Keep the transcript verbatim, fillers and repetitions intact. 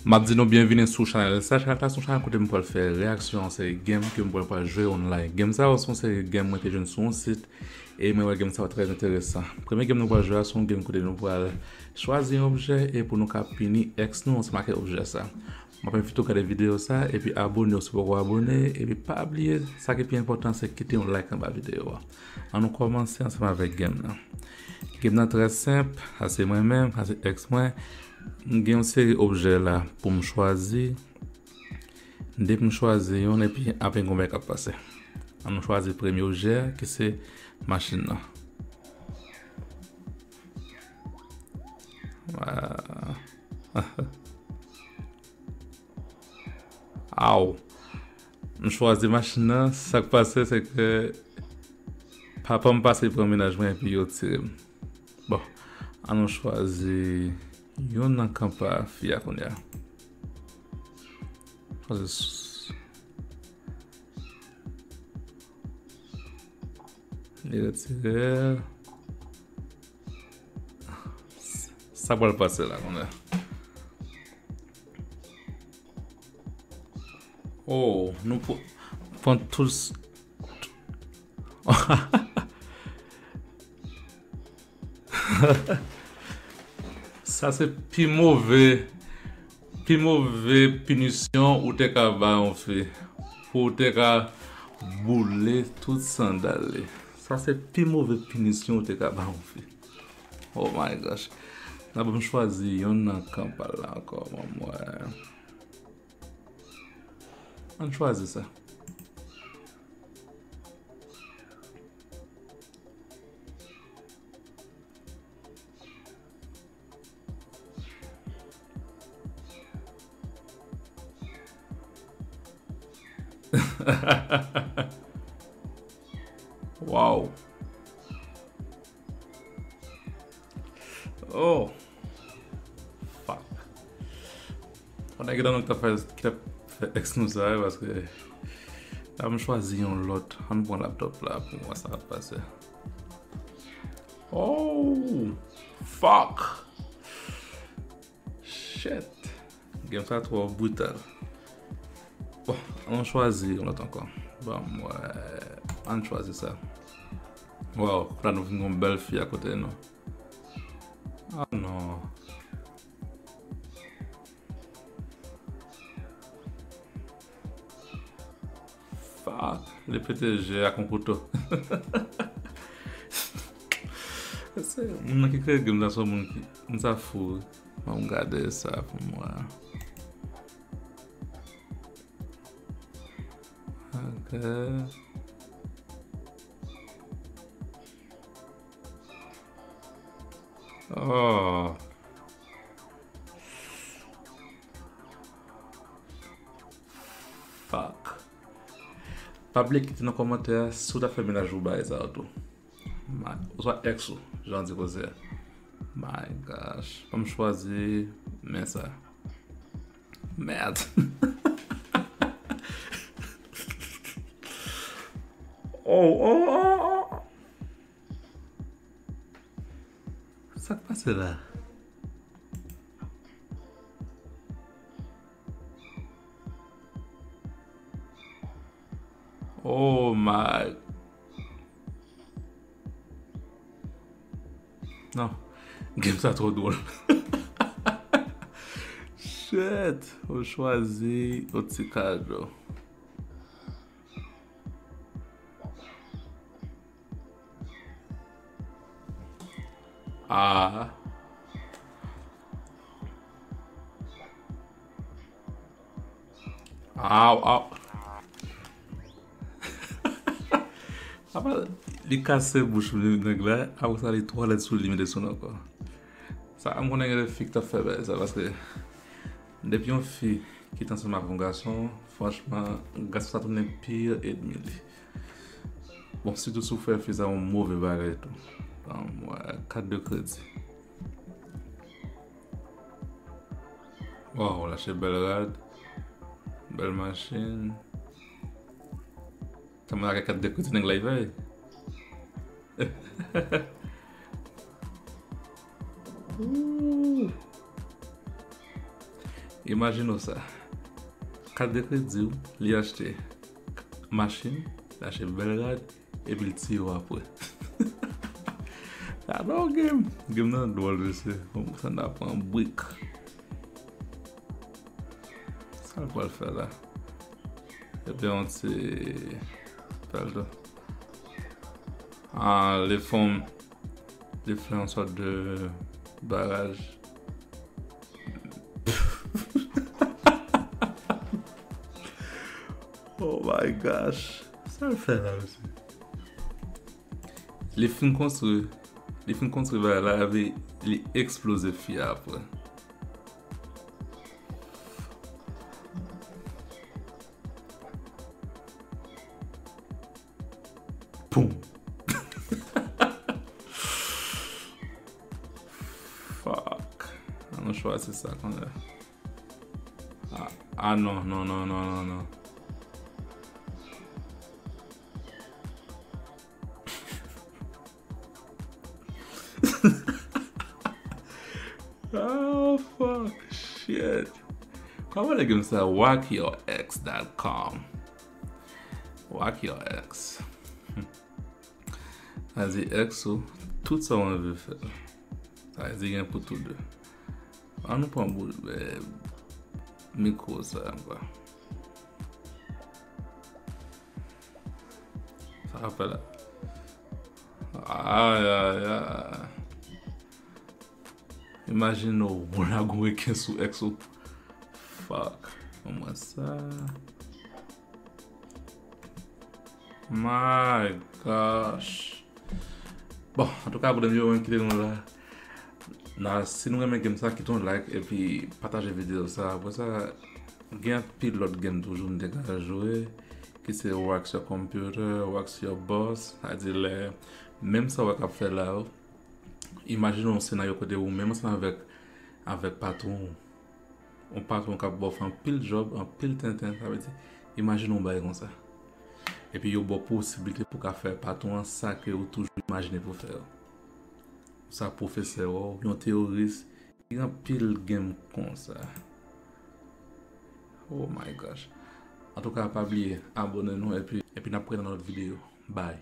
M ap di nou byenvini sou chanèl sa. Chanèl sa se yon chanèl kote m pral fè reyaksyon a yon seri game ke m pral, pral jwe online. Game sa yo se yon seri game mwen te jwenn sou yon sit, e mwen wè game sa yo trè enteresan. Premye game nou pral jwe a se yon game kote nou pral chwazi yon objè e pou nou ka pini ex nou ansanm ak objè sa. M ap envite w gade videyo sa, epi abone w si w poko abone, epi pa bliye, sa ki pi enpòtan se kite yon like anba videyo a. Ann nou kòmanse ansanm avèk game nan. Game nan trè senp, sa se mwen menm, sa se ex mwen. M gen yon seri objè la pou m chwazi. Depi m chwazi youn, epi apre gen yon bagay k ap pase. Ann nou chwazi premye objè a, ki se machin nan. Aw. M chwazi machin nan, sa k pase se ke papa m pase pran mennaj mwen epi yo tire m. Bon, ann nou chwazi youn nan kan pa fi a kounye a. Chwazi s-, li retire. Sa pral pase la kounye a. Oh, nou pr-, pran tout s-, sa se pi move, pi move pinisyon ou te ka ba yon fi. Pou w te ka boule tout sandal li. Sa se pi move pinisyon ou te ka ba yon fi. Oh my gosh. N a ban m chwazi youn nan kan pa l la ankò, ban m wè. Ann chwazi sa. Wow. Oh. Fuck. Pandan gen nan nou ki t ap fè, ki t ap fè ex nou sa, wi, paske la m chwazi yon lòt. Ann pran laptop la pou m wè sa k ap pase. Oh. Fuck. Shit. Game sa twò brital. Bon, ann chwazi yon lòt ankò. Bon, mwen, ann chwazi sa. Wow, la nou vin yon bèl fi akote nou. Ah non. Fuck, li pete je ak yon kouto. Se moun nan ki kreye game sa, se yon moun ki, moun sa fou, wi. Ban m gade sa pou m wè. Ok. Oh. Fuck. Pa bliye kite nan kòmantè a si w ta fè mennaj ou bagay sa yo tou. My, oswa ex ou, jan di koze a. My gosh. Ban m chwazi men sa. Merde. Oh, oh, oh, oh. Sa k pase la? Oh my. Non. Game sa twò dwòl. Shit. Ou chwazi yon ti kado. Ah. Aw, aw. Apa, li kase bouch li nèg la, apre sa li twalèt sou li, mete sou nou ankò. Sa, m konnen gen de fi ki t ap fè bagay sa, paske depi yon fi kite ansanm ak yon gason, franchman, gason sa tounen pi enmi li. Bon, sitou si w fè fi sa yon move bagay tou. Ban m wè, kat de kredi. Waw, l achte bèl rad, bèl machin. Sa mwen ak kat de kredi nèg la, li fè. Ooh. Imajine w sa. Kat de kredi w, li achte machin, li achte bèl rad, epi l tiye w apre. Sa nan game. Game nan dwòl, mesye. Bon, sa n ap pran brik. Sa l pral fè la? Epi yon ti pèl tou. Ah, li fè yon, li fè yon sòt de baraj. Oh my gosh. Sa l fè la, mesye? Li fin konstwi, li fin konstwi bagay la, epi li eksploze fi a apre. Poum! Fuck. An nou chwazi sa kounye a. Ah, ah, non, non, non, non, non, non. Oh, fuck, shit. Kòman le game sa? Whack your ex dot com. Whack your ex. Sa di ex ou, tout sa w anvi fè. Sa di gen pou tou de. An nou pran boul, eh, mikwo sa ankò. Sa ap fè la. Ay, ay, ay. Imajine w, w lage yon reken sou ex ou. Fuck. Ban mwen sa. My gosh. Bon, antouka, pou demye, mwen kite nou la. Na, si nou renmen game sa, kite yon like epi pataje videyo sa. Apre sa, gen anpil lòt game toujou m te ka jwe, ki se Wax Your Computer, Wax Your Boss, sa di lè menm sa w ap fè la yo, imajine yon senaryo kote ou menm ansanm avèk, avèk patwon ou. Yon patwon k ap ba w fè anpil djòb, anpil tenten, sa vle di, imajine yon bagay konsa. Epi yo ba w posiblite pou w ka fè patwon an sa ke ou toujou imajine pou fè yo. Sa pwofesè w, yon teyoris, gen anpil game konsa. Oh my gosh. Antouka, pa bliye abone nou epi, epi n ap wè nan lòt videyo. Bye.